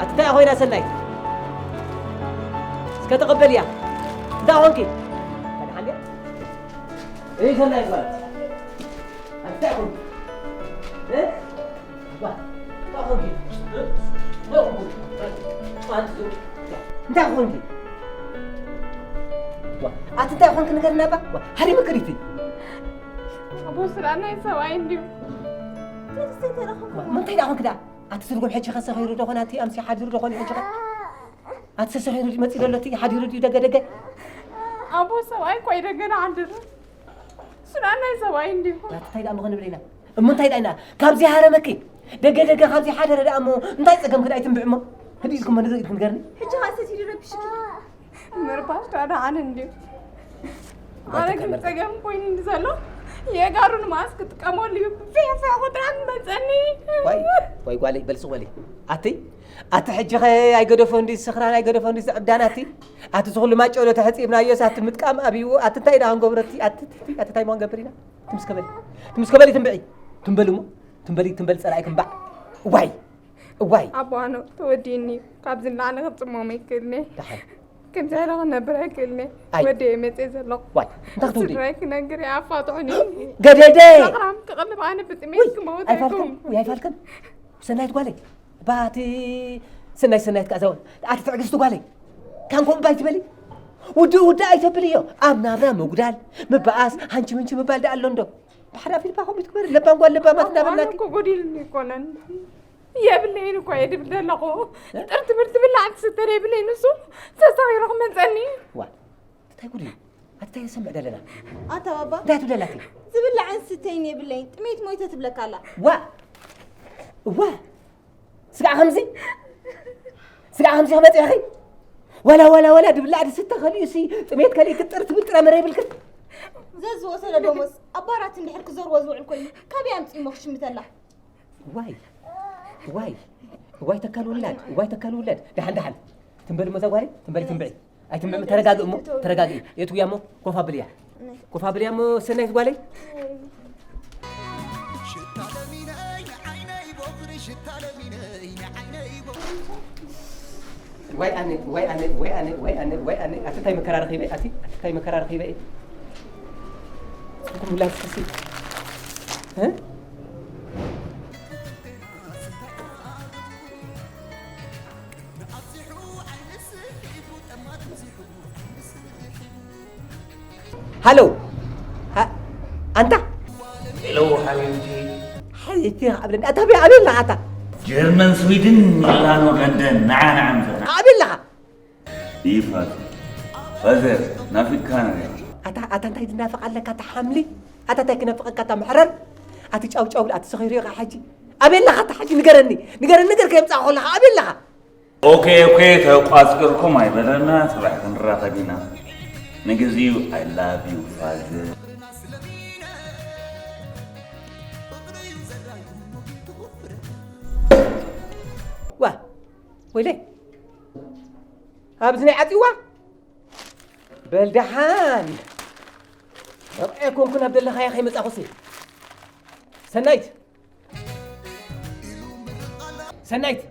ኣቲ እንታይ ኮይና ሰናይት? እስከ ተቐበልያ። እንታይ ኾንኪ? እንታይ ደሓን ድያ? እይ ሰናይት ማለት። ኣቲ እንታይ ኾንኪ? እ? ዋ፣ እንታይ ኾንኪ? እ? እንታይ ኾንኪ? ኣንቲ እንታይ ኾንኪ? ዋ፣ ኣቲ እንታይ ኾንኪ ንገርና ባ? ዋ፣ ሃሪመ ከሪቲ። ኣቦ ስራ ናይ ሰብኣይ እንዲዩ። ዋ፣ ምንታይ ደኣ ኾንኪ ደኣ? ኣቲ ትርጉም ሕጂ ከሰኺሩ ዶ ኾነ ኣቲ ኣምሲ ሓዲሩ ዶ ኾነ ሕጂ ኸ? ኣቲ ሰሰኺሩ ድዩ መጺኡ ዘሎ እቲ ሓዲሩ ድዩ ደገ ደገ? ኣቦ ሰብኣይ እኮ ኣይደገና ዓንድር። ስራ ናይ ሰብኣይ እንዲኹ። ኣቲ እንታይ ደኣ እሞ ክንብል ኢና? እሞ እንታይ ደኣ ኢና? ካብዚ ሃረመኪ። ደገ ደገ ካብዚ ሓደረ ደኣ እሞ እንታይ ጸገምኪ ደኣ ኣይትንብዒ እሞ? ህድእ ኢልኪ እሞ ንገርኒ። ሕጂ ኸኣ ሰሲዱ ረቢሽኪ። ምርባሽ ደኣ ደሓን እንድዩ። ዋይ ኣነ ግን ተካመርካ። ጸገም ኮይኑ እንዲ ዘሎ የጋሩ ንመኣስ ክጥቀመሉ እዩ። ብፍሕፍሕ ቁጥራ ክመጸኒ። ዋይ፣ ዋይ ጓለይ፣ በል ስቕ በሊ። ኣቲ፣ ኣቲ ሕጂ ኸ ኣይገደፎ እንዲ ስኽራን ኣይገደፎ እንዲ ዝዕብዳን ኣቲ? ኣቲ ዝኹሉ ማጨሎ ተሕጺብናዮስ ኣቲ ምጥቃም ኣብይዎ። ኣቲ እንታይ ኢና ክንገብሮ ኣቲ? ኣቲ፣ ኣቲ፣ ኣቲ እንታይ ሞ ክንገብር ኢና? ትምስከበሊ። ትምስከበሊ ትንብዒ። ትንበሊ እሞ። ትንበሊ፣ ትንበል ጸላኢ ክንባዕ። ዋይ! እዋይ። ኣቦ ኣነ ተወዲእኒ እዩ። ካብዚ ንላዕሊ ክጽመም ኣይክእልን እየ። ደሓን። ከምዚ ኢለ ክነብር ኣይክእልን እየ። ኣይ። ወደየ መጽየ ዘለኹ። ዋይ፣ እንታይ ክትወዲ? ስድራይ ክነግር እየ፣ ኣፋትሑኒ። ገደደ! ሰኽራም ክቕልብ ኣነ ብጥሜት ውይ፣ ክመውት ኣይፋልክን፣ ኣይኮንኩ። ውይ፣ ኣይፋልክን። ሰናይት ጓለይ፣ ባቲ ሰናይት፣ ሰናይት ከኣ ዘወን። ኣቲ ትዕግስቲ ጓለይ፣ ካንኮም ባይ ትበሊ? ውድእ፣ ውድእ ኣይተብልዮ። ኣብ ናብራ ምጉዳል፣ ምበኣስ፣ ሃንቺ ምንቺ ምባል ደኣ ኣሎ እንዶ። ብሓዳ ፊልፓ ከምኡ ትግበር፣ ለባም ጓል ለባማት ኣቦ ኣነ እንዳበልናኪ። እኮ ጎዲልኒ ኣይኮነን። የብለይን እኮ እየ ድብል ዘለኹ። እ? ጥር ትብል ትብላዕ ትስተ የብለይን፣ ንሱ ተሳኺሩ ክመንጸኒ። ዋ፣ እንታይ ጉድ እዩ? ኣቲ እንታይ ንሰምዕ ዘለና? ኣታ ባባ፣ እንታይ ትብለና ኣቲ? ዝብላዕን ዝስተይን የብለይን፣ ጥሜት ሞይተ ትብለካ ኣላ። ዋ! እዋ! ስጋዕ ከምዚ? ስጋዕ ከምዚ ክመጽእኺ? ዋላ፣ ዋላ፣ ዋላ ድብላዕ ድስተ ከሊኡሲ ጥሜት ከሊእኪ ጥር ትብል ጥረ ምረ ይብልክን። ዘዝወሰደ ደሞዝ ኣብ ባራት እንድሕር ክዘርዎ ዝውዕል ኮይኑ፣ ካበይ ኣምጺኡ እሞ ክሽምተላ? ዋይ፣ ዋይ፣ ዋይ ተካል ውላድ፣ ዋይ ተካል ውላድ። ደሓን፣ ደሓን። ትንበል እሞ እዛ ጓለይ፣ ትንበል ትንብዒ። ኣይትንበል፣ ተረጋግእ እሞ፣ ተረጋግእ። የትውያ እሞ፣ ኮፍ ኣብልያ። ኮፍ ኣብልያ እሞ፣ ሰናይት ጓለይ። ሽታ ለሚነይ ንዓይነይ ቦኽሪ፣ ሽታ ለሚነይ ንዓይነይ ቦኽሪ። ዋይ ኣነ፣ ዋይ ኣነ፣ ዋይ ኣነ፣ ዋይ ኣነ፣ ዋይ ኣነ። ኣቲ እንታይ መከራ ረኺበ፣ ኣቲ እንታይ መከራ ረኺበ እየ። ጽጉም ውላድ እስከ እ? ሃሎ። ሃ-፣ ኣንታ። ሄሎ ሓቢብቲ። ሓቢብቲ፣ ኣብለኒ። ኣታ ኣበይ፣ ኣበይ ኣለኻ ኣታ? ጀርመን፣ ስዊድን፣ ሚላኖ፣ ለንደን፣ ንዓ፣ ንዓ፣ ምሰና። ኣበይ ኣለኻ? ይፋት። ፋዘር፣ ናፊቅካ ነይረ። ኣታ፣ ኣታ እንታይ ዝናፍቕ ኣለካ፣ ኣታ ሓምሊ? ኣታ እንታይ ክነፍቐካ፣ ኣታ መሕረር? ኣቲ ጫው ጫው፣ ኣቲ ሰኺሩ ኢኻ ሕጂ። ኣበይ ኣለኻ፣ ኣታ ሕጂ ንገረኒ። ንገረኒ፣ ነገር ከየምጻእኩ ኣለኻ፣ ኣበይ ኣለኻ? ኦኬ፣ ኦኬ፣ ተቋጺርኩም ኣይበለና፣ ጽባሕ ክንራኸብ ኢና። ንግዚኡ፣ I love you, ፋዘር። ዋ፣ ወይለይ። ኣብዚ ናይ ዓጺዋ? በል ደሓን። በቕዐ ኮንኩ ናብ ደለኻዮ ከይመጻኹሲ። ሰናይት። ሰናይት፣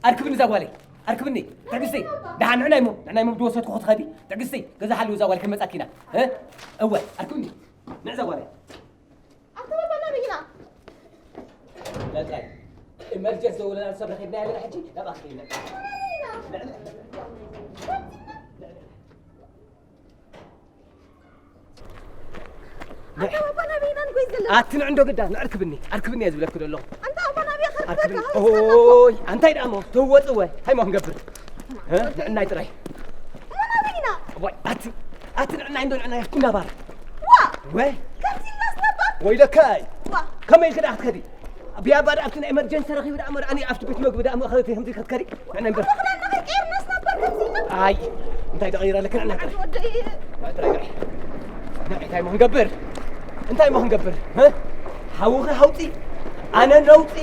ኣርክብኒ እዛ ጓለይ፣ ኣርክብኒ። ትዕግስተይ፣ ደሓን ንዕናይ እሞ፣ ንዕናይ እሞ ብድወሰትኩ ክትኸዲ። ትዕግስተይ፣ ገዛ ሓልው እዛ ጓለይ ክንመጻኪ ኢና። እ? እወ፣ ኣርክብኒ። ንዕ እዛ ጓለይ። ኣንተ ባባ ናበይ ኢና? ነጻይ። ኢመርጀንሲ ደውለና ሰብ ረኺብና ኣለና ሕጂ፣ ናብኣ ክኸይድ ኢና። ኣንተ ባባ ናበይ ኢና ንጎይ ዘለና? ኣቲ ንዕንዶ ግዳ፣ ንዕርክብኒ፣ ኣርክብኒ እየ ዝብለኪ ዘለኹ። ኣንታ ኣባ ናበይ ከርክበካ? ኣርክብኒ። ሃውስ ኣለካ። ኦይ፣ ኣንታይ ደኣ እሞ፣ ተወጽ ወ፣ እንታይ እሞ ክንገብር? እ? ንዕናይ ጥራይ። እሞ ናበይ ኢና? ዋይ፣ ኣቲ፣ ኣቲ ንዕናይ እንዶ ንዕናይ ኣፍኩ እንዳባር። ዋ! ወ? ከምዚ ኢልናስ ነበር? ወይለካይ። ዋ! ከመይ ኢልክ ደኣ ክትከዲ? ብያባ ደኣ ኣብቲ ናይ ኤመርጀንሲ ተረኺቡ ደኣ እሞ፣ ኣኒ ኣብቲ ቤት መግቢ ደኣ እሞ፣ ከምዚ ክትከዲ? ንዕናይ እምበር። ኣኽላና ከይቀየርናስ ነበር ከምዚ ኢልና? ኣይ፣ እንታይ ተቐይረ ኣለካ ንዕናይ ጥራይ? ወደይ። ንዕናይ ጥራይ፣ ንዕናይ። ንዕናይ እንታይ እሞ ክንገብር? እንታይ እሞ ክንገብር? እ? ሓውኺ ሃውፂ፣ ኣነ ነውፂ።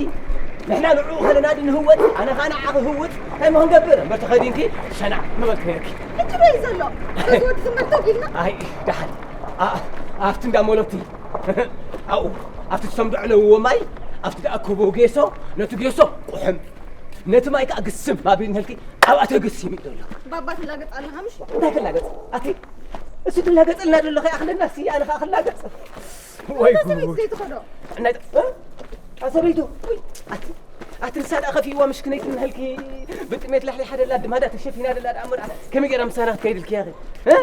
ንሕና ንዕኡ ከለና ድንህወፅ፣ ኣነ ኸዓ ንዓኺ ህውፅ። እንታይ እሞ ክንገብር? እምበር ተኸዲንኪ ሸናዕ ምበልክ ነይርኪ። ሕጂ ዶ እዩ ዘሎ? እዚ ወዲ ዝምበር ተው ኢልና? ኣይ፣ ደሓን። ኣ-፣ ኣብቲ እንዳ መሎቲ። ኣብኡ፣ ኣብቲ ዝሰምዶ ዕለውዎ ማይ፣ ኣብቲ ዝኣከቦ ጌሶ፣ ነቲ ጌሶ ቁሕም። ነቲ ማይ ከኣ ግስም ኣቢሉ ንህልኪ ኣብኣ ተገሲሙ እዩ ዘሎ። ባባ ትላገጽ ኣለኻ ምሽ? እንታይ ክላገጽ? ኣቲ እሱ ትላገጸልና ዘሎ ከይኣኽለና ሲ ኣነ ከኣ ክላገጽ። ወይ እታ ሰበይቲ ጉድ። ዘይትኸዶ። ናይ እ? ኣሰበይቱ። ወይ ኣቲ ኣቲ ንሳ ደኣ ከፊእዋ ምሽክነይቲ ንህልኪ ብጥሜት ላሕሊ ሓደ ላ ድማ ደኣ ተሸፊና ደላ ደኣ እሞ ደኣ ከመይ ገይራ ምሳና ክትከይድ ኢልኪ ያኺ? እ?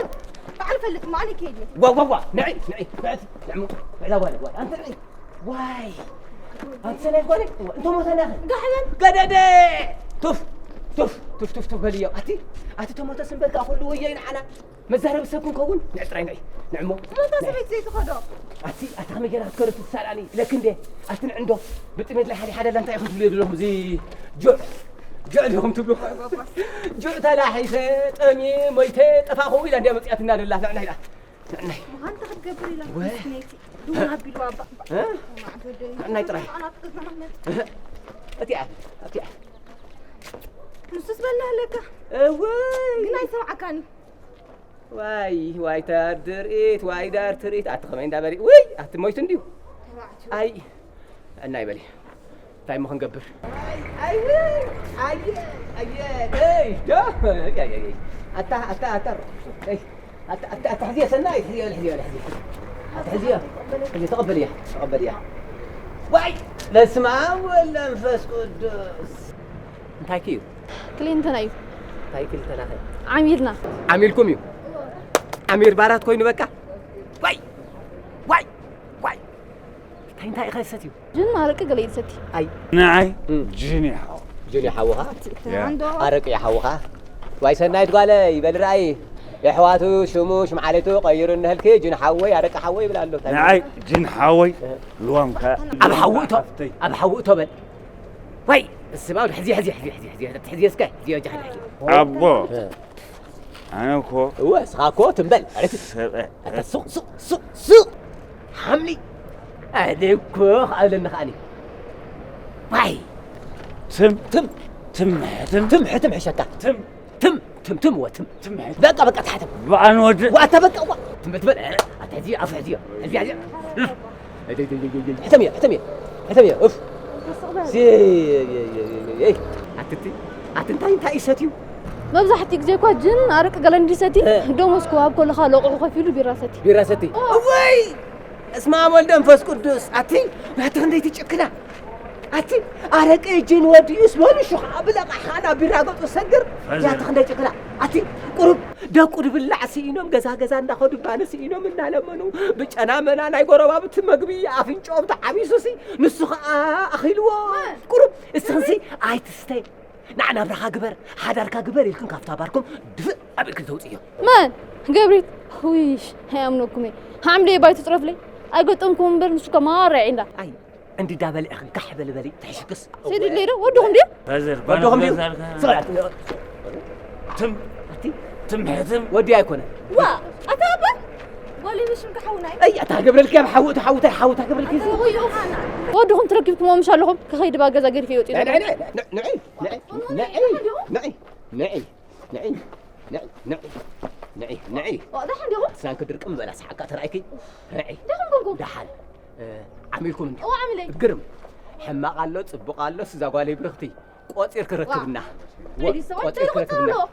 በዓል ፈልጥ ማን ይከይድ? ዋ ዋ ዋ ንዒ ንዒ ንዒ ንዒ ንዒ ጓል ጓል ኣንቲ ንዒ ዋይ ኣንቲ ሰናይ ጓል እንተ ሞተና ኸ? ጋሕበን። ገደደ ቱፍ ቱፍ ቱፍ ቱፍ ቱፍ በልዮ ኣቲ ኣቲ ተሞተ ስንበልካ ኩሉ ወየይ ንዓና መዛረቢ ሰብ ክንከውን ንዕ ጥራይ ንዒ ንዕሞ እታ ሰበይቲ ዘይትኸዶ ኣቲ ኣታ ከመይ ገይራ ክትከዶ ትሳላኒ ኢለክ እንዴ ኣቲ ንዕንዶ ብጥሜት ላይ ሓደ ሓደ ላ እንታይ ኢኹም ትብሉ የብሎም እዚ ጆዕ ጆዕ ዲኹም ትብሉ ጆዕ ተላሒሰ ጠምየ ሞይተ ጠፋኹ ኢላ እንዲያ መፅኣትና ደላ ንዕና ኢላ ንዕናይ ምዃን እንታይ ክትገብር ኢላ ወ- ምስነይቲ ድውን ኣቢሉ ኣባ እ? ንዕናይ ጥራይ ኣናት ክትመርመር እቲኣ እቲኣ ንሱስ በልና ኣለካ እወይ ግን ኣይሰምዓካኒ ዋይ ዋይ ታር ድርኢት ዋይ ዳር ትርኢት ኣቲ ከመይ እንዳበሪ ውይ ኣቲ ሞይቱ እንዲዩ ኣይ እና ይበሊ እንታይ ሞ ክንገብር ኣይ ኣይ ኣየ ኣየ ኣይ ዶ ኣይ ኣይ ኣታ ኣታ ኣታ ኣይ ኣታ ኣታ ኣታ ሕዚያ ሰናይ ሕዚያ ሕዚያ ሕዚያ ኣታ ሕዚያ ሕዚያ ተቐበልያ ተቐበልያ ዋይ በስመ ኣብ ወወልድ ወመንፈስ ቅዱስ እንታይ ክዩ ክሊንተና እዩ እንታይ ክሊንተና ኸ ዓሚልና ዓሚልኩም እዩ ዓሚር ባራት ኮይኑ በቃ ዋይ ዋይ ዋይ እንታይ እንታይ ኢኻ ዝሰትዩ ጅን ኣረቂ ገለ እዩ ዝሰቲ ኣይ ንዓይ እም። ጅን ይሓው ጅን ይሓውኻ ያ። ኣረቂ ይሓውኻ ዋይ ሰናይት ጓለ ይበል ራእይ የሕዋቱ ሽሙ ሽምዓሌቱ ቀይሩ እንህልኪ ጅን ሓወይ ኣረቂ ሓወይ ይብል ኣሎ እንታይ ንዓይ ጅን ሓወይ እ። ልዋም ከ ኣብ ሓዊ እቶ ሓፍተይ። ኣብ ሓዊ እቶ በል ዋይ እስማ ሕዚ ሕዚ ሕዚ ሕዚ ሕዚ ሕዚ እስከ ሕዚ ወጃ ሕዚ ኣቦ እ። ኣነ እኮ እወ እስኻ እኮ ትም በል ኣታ ሱቕ ሱቕ ሱቕ ሱቕ ሓምሊ ኣነ እኮ ኣለኒ ከኣኒ ዋይ ትም ትም ትም ትም ትም ሕትም ሕሸካ ትም ትም ትም ትም ወትም ትም በቃ በቃ ታሕተም ብኣን ወድ ዋታ በቃ ዋ ትም ትበል ኣታ ሕዚ ኣፍ ሕዚ ሕዚ ሕዚ ሕተምየ ሕተምየ ሕተምየ እፍ ኣትቲ ኣትንታይ እንታይ ይሰትዩ መብዛሕትኡ ግዜ እኳ ጅን ኣረቂ ገለ እንዲሰቲ እ። ደሞዝ ክወሃብ ከለኻ ለቑሑ ከፊሉ ቢራ ሰቲ ቢራ ሰቲ እወይ እስመ ኣብ ወልድ መንፈስ ቅዱስ ኣቲ ናቲ ክንደይ ትጭክና ኣቲ ኣረቂ ጅን ወዲኡስ መኑሹ ከዓ ብለቓሕ ከዓ ናብ ቢራ ገፁ ሰግር ያቲ ክንደይ ጭክና ኣቲ ቁሩብ ደቁ ድብላዕ ስኢኖም ገዛ ገዛ እንዳኸዱ ባነ ስኢኖም እናለመኑ ብጨና መና ናይ ጎረባብቲ መግቢ ኣፍንጭኦም ተዓቢሱሲ ንሱ ከዓ ኣኺልዎ ቁሩብ እስኽንሲ ኣይትስተይ ንዓ ናብራኻ ግበር ሓዳርካ ግበር ኢልክን ካብታ ባርኩም ድፍእ ኣቢልክን ተውፅዮ መን ገብሪት ውይሽ ኣይኣምነኩም እየ ሓምለ ባይቱ ፅረፍለይ ኣይገጠምኩም እምበር ንሱ ከማራ እንዳ ኣይ እንዲ ዳበለ ኢኽን ጋሕ በልበሊ ተሕሽክስ ሰይድለይ ዶ ወድኹም ድዮ ፈዘር ወድኹም ድዩ ባንክ ትም ኣቲ ትም ሕትም ወዲ ኣይኮነ ዋ ኣታ ኣባ ጓለይ ምሽ እንካ ሓውናይ ኣይ ኣታ ገብረልኪ ኣብ ሓውቲ ሓውታይ ሓውታ ገብረልኪ እዚ ወድኹም ትረኪብኩሞ ምሽ ኣለኹም ክኸይድ ባ ገዛ ገዲፈ ይወፅእ ንዒ ንዒ ንዒ ንዒ ንዒ ንዒ ንዒ ንዒ ንዒ ንዒ ንዒ ዋእ ደሓን ዲኹም? ስናንኪ ድርቅም በላ ሰሓቃ ተራእይኪ ንዒ ደሓን ኮንኩም? ደሓን እ፣ ዓሚልኩም እንዲ እዋ ዓሚለይ። ግርም ሕማቕ ኣሎ ጽቡቕ ኣሎ ስዛ ጓለይ ብርኽቲ ቆጺር ክረክብና ዋ። ወ- ኣይ፣ ሰዋት ቆጺር እንታይ ክረክብና ዝቁጸር ኣለዎ?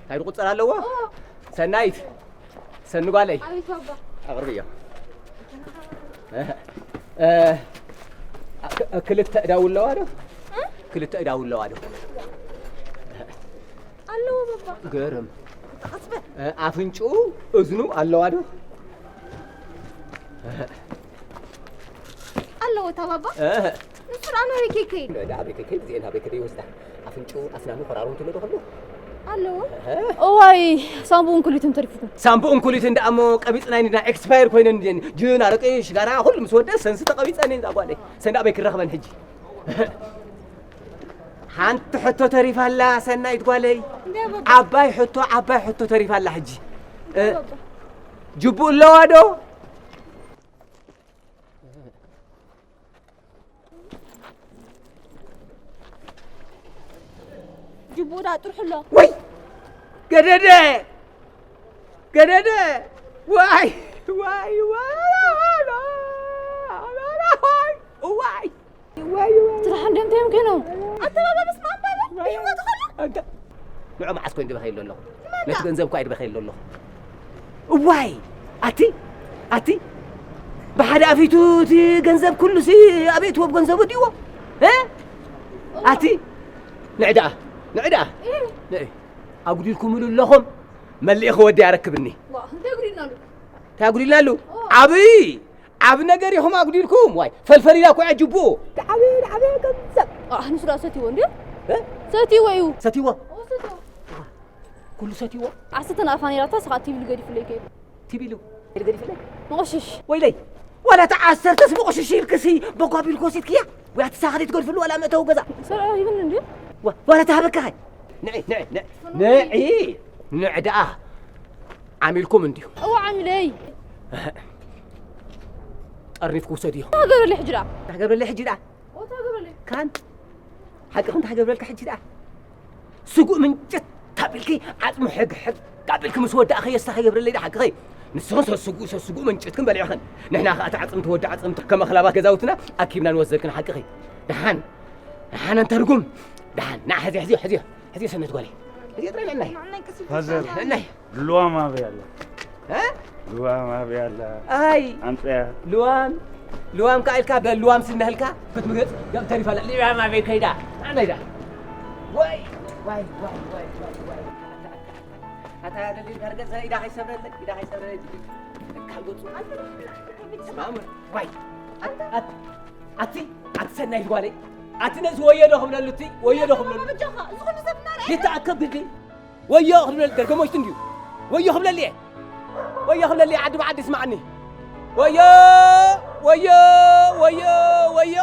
እንታይ ዝቁጸር ኣለዎ? እዋ። ሰናይት ሰኒ ጓለይ ኣቤት ባባ። ኣቕርብዮ እ፣ እ፣ ክ- ክልተ እዳው ኣለዋ ዶ? እ? ክልተ እዳው ኣለዋ ዶ? ኣለዎ ባባ። ግርም። ተቐስበ። እ፣ ኣፍንጭኡ እዝኑ ኣለዋ ዶ? ኣለዎ እታ ባባ። እ። ንሱ ደኣ ናበይ ከይከይድ? ደኣ ናበይ ከይከይድ? እዚኤን ናበይ ከደ ይወስዳ? ኣፍንጭኡ ኣስናኑ ኮራሩ እንትብሎ ዶ ከሎ? ኣለዎ። እ። እዋይ፣ ሳምቡኡን ኩሊቱን ተሪፉኩም። ሳምቡኡን ኩሊቱን ደኣ እሞ ቀቢጽና ኢና፣ ኤክስፓየር ኮይነን እንድየን። ጅን፣ ኣረቂ፣ ሽጋራ፣ ኩሉ ምስ ወደ ሰንስ ተቐቢጸን እየን እዛ ጓለይ። ሰን ደኣ ኣበይ ክረኽበን ሕጂ? ሓንቲ ሕቶ ተሪፋ ኣላ ሰናይት ጓለይ። ዓባይ ሕቶ፣ ዓባይ ሕቶ ተሪፋ ኣላ ሕጂ። እ፣ ጅቡእ ኣለዋ ዶ? ጅቡእ ደኣ ጥርሑ ኣሎ። ወይ! ገደደ! ገደደ! ዋይ! ዋይ! ዋይ! ዋይ! ዋይ! ዋይ! ዋይ! ዋይ! ዋይ! ትራሓ እንደምታዮም ከይኖም? ኣተባባብስ ማንባብን? ኣንታ ንዑ መዓስ ኮይኑ ድበኸየሉ ኣለኹ? ነቲ ገንዘብ እኳ ኣይድበኸየሉ ኣለኹ። እዋይ! ኣቲ ኣቲ ብሓደ ኣፊቱ እቲ ገንዘብ ኩሉ ሲ ኣበይ ትወብ ገንዘቡ ድዎ? እ? ኣቲ ንዕ ደኣ ንዕ ደኣ ንዕ ኣጉዲልኩምሉ ኣለኹም። መሊኤ ክወዲ ኣረክብኒ። ዋ፣ እንታይ ጉዲልናሉ? እንታይ ኣጉዲልናሉ? ኦ። ዓብይ ዓብ ነገር ኢኹም ኣጉዲልኩም። ዋይ ፈልፈል ኢላ እኮ እያ ጅቡኡ። ዓብይ ዓብይ ገንዘብ። ኣህ ንሱ ደኣ ሰትይዎ እንድዩ። እ? ሰትይዎ እዩ። ሰትይዎ? ኦ፣ ሰትይዎ። ኩሉ ሰትይዎ? ዓሰርተ ናቕፋ ነይራታ፣ ስኻ ቲቪ ኢሉ ገዲፉለይ ከይዱ። ቲቪ ኢሉ? ኢሉ ገዲፉለይ? መቑሽሽ። ወይለይ! ዋላ እታ ዓሰርተስ መቑሽሽ ኢልክሲ በጓ ቢልኪ ወሲድክያ? ወይ ኣቲ ሳኻ ደይትገድፍሉ ዋላ መእተዊ ገዛ? ሰብኣይ ይብኒ እንድዩ። ዋ-፣ ዋላ ተሃበካ ኸ? ንዒ፣ ንዒ፣ ንዒ፣ ንዒ፣ ንዒ ደኣ። ዓሚልኩም እንድዩ። እዋ ዓሚለይ። ጠርኒፍኩ ውሰድዮ። እንታይ ገበረለይ ሕጂ ደኣ? እንታይ ገበረለይ ሕጂ ደኣ? ኦ፣ እንታይ ገበረለይ? ካን ሓቂ ክንታ ገበረልካ ሕጂ ደኣ? ስጉእ ምንጭት ታቢልኪ ዓጽሙ ሕግ ሕግ ታቢልኪ ምስ ወዳእኸ የስታ ከይገብረለይ ደኣ ሓቅኸይ። ንስኽን ሰስጉእ ሰስጉእ ምንጭትክን በሊዕኽን። ንሕና ኸኣ እቲ ዓጽምቲ ወዲ ዓጽምቲ ከም ኣኽላባት ገዛውትና ኣኪብና ንወስደልክን ሓቅኸይ። ደሓን፣ ደሓን ኣንተርጉም። ደሓን፣ ንዓ ሕዝዮ፣ ሕዝዮ፣ ሕዝዮ፣ ሕዝዮ ሰነት ጓለይ። ሕዝዮ ጥራይ ንዕናይ። ፋዘር፣ ንዕናይ። ልዋም ኣበይ ኣላ? እ? ልዋም ኣበይ ኣላ? ኣይ። ኣምጽያ። ልዋም፣ ልዋም ከኣ ኢልካ በል ልዋም ስነህልካ ክትምገጽ ገብ ተሪፋ ኣላ። ልዋም ኣበይ ከይዳ? ንዕናይ ደኣ። ዋይ፣ ዋይ፣ ዋይ። ኣታ ደሊል ዳርገ ኢዳ ከይሰብረለይ፣ ኢዳ ከይሰብረለይ። እካ ገጹ። ስማም፣ ዋይ። ኣት-፣ ኣት-፣ ኣቲ፣ ኣቲ ሰናይት ጓለይ። ኣቲ ነዚ ወዮ ዶ ክብለሉ እቲ? ወዮ ዶ ክብለሉ? በጃኻ፣ እዚ ኩሉ ሰብ እናረኣየ ይተኣከብ ግዲ። ወዮ ክብለሉ ደርገሞሽቱ እንድዩ። ወዮ ክብለሉ እየ። ወዮ ክብለሉ እየ፣ ዓዲ ብዓዲ ስማዕኒ። ወዮ፣ ወዮ፣ ወዮ፣ ወዮ።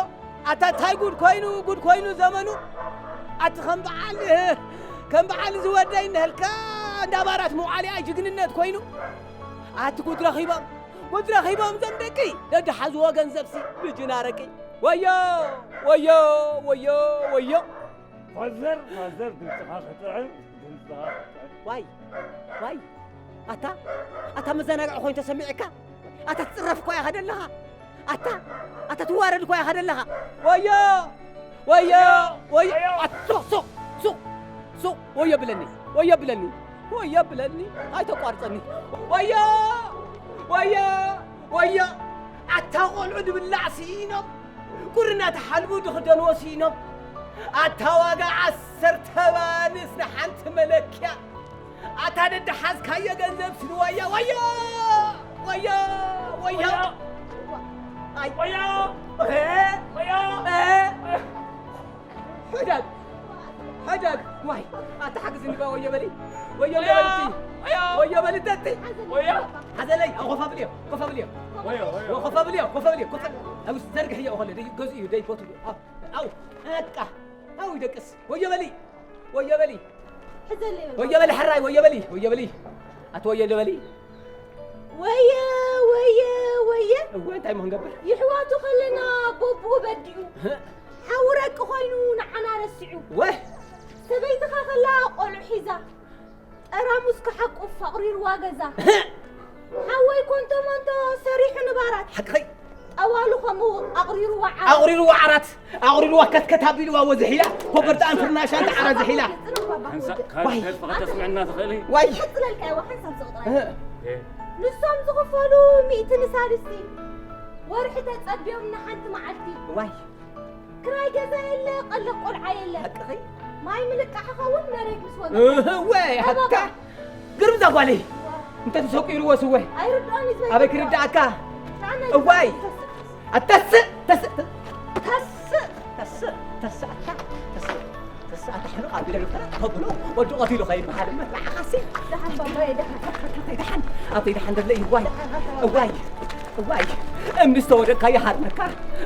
ኣታ እንታይ ጉድ ኮይኑ፣ ጉድ ኮይኑ ዘመኑ። ኣቲ ከም በዓል፣ ከም በዓል ዝወደይ እነህልካ እንዳ ባራት መውዓሊ ኣይ ጅግንነት ኮይኑ። ኣቲ ጉድ ረኺቦም፣ ጉድ ረኺቦም እዞም ደቂ። ደድሓዝዎ ገንዘብሲ ብጅና ረቂ። ወዮ፣ ወዮ፣ ወዮ፣ ወዮ። ፋዘር፣ ፋዘር፣ ድምፅኻ ክጥዕም፣ ድምፅኻ ክጥዕም። ዋይ፣ ዋይ፣ ኣታ፣ ኣታ መዘናግዒ ኮይኑ ተሰሚዕካ? ኣታ ትፅረፍ እኮ ኢኻ ደለኻ። ኣታ፣ ኣታ ትዋረድ እኮ ኢኻ ደለኻ። ወዮ፣ ወዮ፣ ወዮ። ወዮ። ኣቶ፣ ሱቕ፣ ሱቕ፣ ሱቕ፣ ወዮ ብለኒ፣ ወዮ ብለኒ፣ ወዮ ብለኒ፣ ኣይተቋርፀኒ። ወዮ፣ ወዮ፣ ወዮ። ኣታ ቆልዑ ድብላዕ ስኢኖም፣ ቁርና ተሓልቡ ድኽደንዎ ስኢኖም። ኣታ ዋጋ ዓሰርተ ባንስ ንሓንቲ መለክያ። ኣታ ደደሓዝካዮ ገንዘብ ስልዋያ። ወዮ! ወዮ! ወዮ! ወዮ! ኣይ! ወዮ! እ! ወዮ! እ! ሕደግ! ሕደግ! ዋይ! ኣታ ሓግዝ እንባ ወዮ በሊ! ወዮ ወዮ! በሊ! ወዮ! ወዮ በሊ ተቲ! ወዮ! ሓዘለይ! ኣብ ኮፍ ኣብልዮ! ኮፍ ኣብልዮ! ወዮ! ወዮ! ኮፍ ኣብልዮ! ኮፍ ኣብልዮ! ኮፍ ኣብልዮ! ኣብ ዘርግሕዮ ኸሎ ደይ ገዝኡ ደይ ቦቱ! ኣብ! ኣብ! በቃ! ኣብ ይደቅስ! ወዮ በሊ! ወዮ በሊ! ሕዘለይ በል። ወዮ በሊ ሕራይ፣ ወዮ በሊ፣ ወዮ በሊ። ኣቲ ወዮ ዶ በሊ። ወየ፣ ወየ፣ ወየ። እወ፣ እንታይ እሞ ክንገብር? ይሕዋቱ ከለና ቦብኡ በዲኡ። ህ? ሓዊ ረቂ ኮይኑ ንዓና ረሲዑ። ወህ! ሰበይትኻ ከላ ቆልዑ ሒዛ። ጠራሙስ ክሓቁፍ ኣቕሪርዋ ገዛ። ህ! ሓወይ ኮንቶ ሞንቶ ሰሪሑ ንባራት። ሓቅኸይ። ጠዋሉ ከምኡ ኣቕሪርዋ ዓራት። ኣቕሪርዋ ዓራት፣ ኣቕሪርዋ ከትከት ኣቢልዋ ወዝሒላ፣ ኮበርታኣን ፍርናሻን ተዓራ ዝሒላ። ሕንሳ-፣ ካልእ ዋይ። ተስምዕና ትኽእሊ? ዋይ። ቀጽለልካ እዋ ሓንሳብ ዝቕጥረኒ። እህ። እ። ንሶም ዝኽፈሉ ሚእቲ ንሳልስቲ። ወርሒ ተጸብዮም ንሓንቲ መዓልቲ። ዋይ። ክራይ ገዛ የለ፣ ቀለብ ቆልዓ የለ። ሓቅኺ። ማይ ምልቃሕ ኸውን መሬት ምስ ወገደ። እህ፣ ወይ፣ ኣታ። ግርም እዛ ጓለይ። እንተ ተሰቂሩዎስ እወ። ኣይርድኦን እዩ ዝበል። ኣበይ ክርድኣካ? ንዓና እዋይ። ተስእ። ኣተስእ፣ ተስእ፣ ተስእ፣ ተስእ፣ ተስእ፣ ኣታ፣ ተስእ፣ ተስእ፣ ኣታ ሕርቕ ኣቢለ ዶክተር ተብሎ ወዲ ቀቲሉ ኸይድ መሓል መላዕኻሲ። ደሓን ባባየ፣ ደሓን። ኣተይ ደሓን፣ ኣተይ ደሓን ደለ እዋይ። እዋይ። እዋይ። እምኒ ዝተወደቅካ ይሃርመካ፣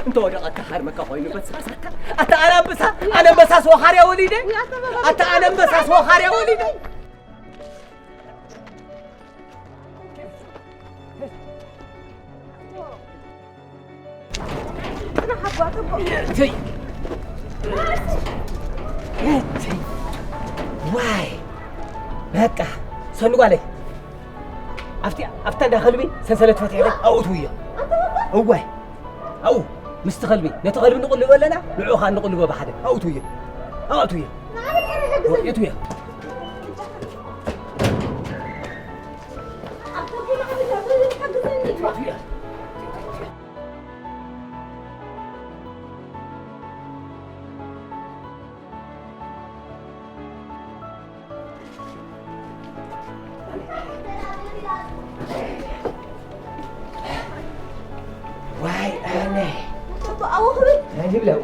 እንተወደቐካ ሃርመካ ኮይኑ በስባሳካ። ኣታ ኣነ ኣንበሳ፣ ኣነ ኣንበሳስ ወኻርያ ወሊደ። ኣታ ኣነ ኣንበሳስ ወኻርያ ወሊደ። ጽናሕ ኣባ፣ ጽቡቕ። እተይ። እተይ። ዋይ። በቃ፣ ሰኑ ጓለይ። ኣብቲ፣ ኣብታ እንዳ ከልቢ ሰንሰለት ፈቲሕኺ ኣብኡ ትውዮ። ኣንተ በቃ። እዋይ። ኣብኡ፣ ምስቲ ከልቢ፣ ነቲ ከልቢ ንቕልቦ ኣለና፣ ንዕኡ ኸኣ ንቕልቦ ብሓደ። ኣብኡ ትውዮ። ኣብኡ ትውዮ። ንዓመት የቱ እያ? ዋይ ኣነ። ኣቦ ኣወኽብር። ናይ ዝብለው።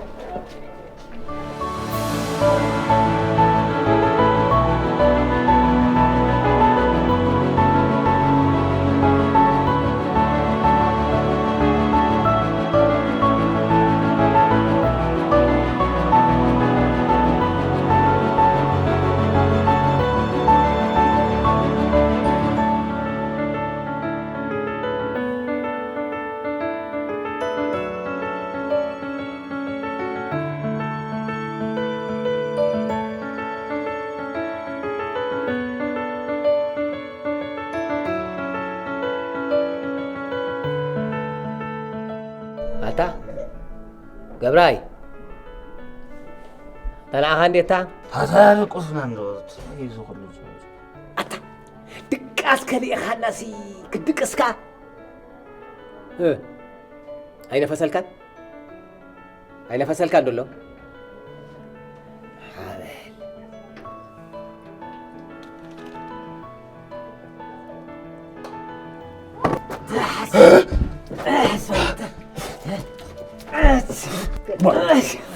ኣታ ገብራይ፣ ተናዕኻ እንዴታ? ኣታ ደቁስና እንዶ፣ እንታይ እዩ ዝኹሉ ዝወጽእ? ኣታ ድቃስ ከሊእኻናሲ ክድቅስካ? እ፣ ኣይነፈሰልካን? ኣይነፈሰልካን ደሎ? ሓበል።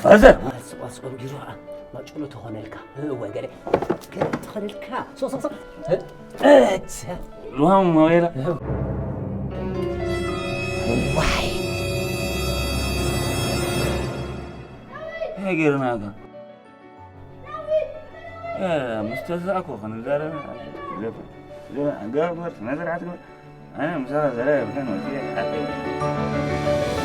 ፋዘር! ማጭሎ ተኾነልካ። እወ፣ ገለ። ገለ ተኾነልካ። ሶ፣ ሶ፣ ሶ። እህ፣ እህ። ሉሃም ሞባይላ። ዋይ። ይሄ ገርናካ። እ፣ ምስ ተዛእኮ ክንዛረብ። ገበር፣ ስነ ስርዓት ግበር። ኣነ ምሳኻ ዘላ የብለን ወዲ ሓቂ።